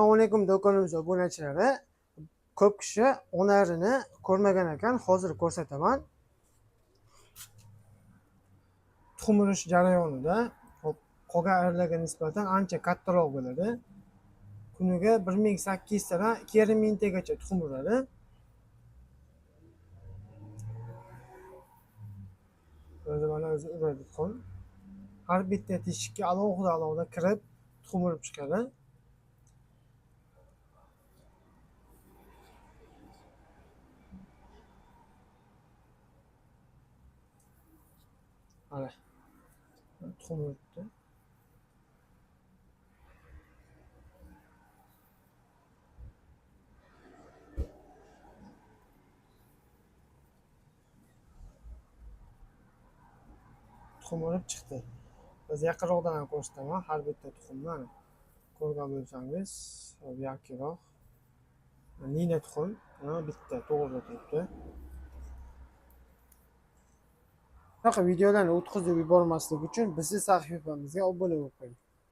Assalomu alaykum, do'konimiz obunachilari. Ko'p kishi onarini ko'rmagan ekan, hozir ko'rsataman. Tuxum urish jarayonida hop, qolgan arilarga nisbatan ancha kattaroq bo'ladi. Kuniga 1800 tadan 2500 tagacha tuxum uradi. O'zi mana o'zi uradi tuxum. Har bitta teshikka alohida alohida kirib tuxum urib chiqadi. Mana tuxum uribdi. Tuxum urib chiqdi. Biz yaqinroqdan ham ko'rsataman har bitta tuxumni, mana ko'rgan bo'lsangiz, hop, yaqinroq. Nina tuxum, mana bitta to'g'ri turibdi. Bunaqa videolarni o'tkazib yubormaslik uchun bizni sahifamizga obuna bo'lib qo'ying.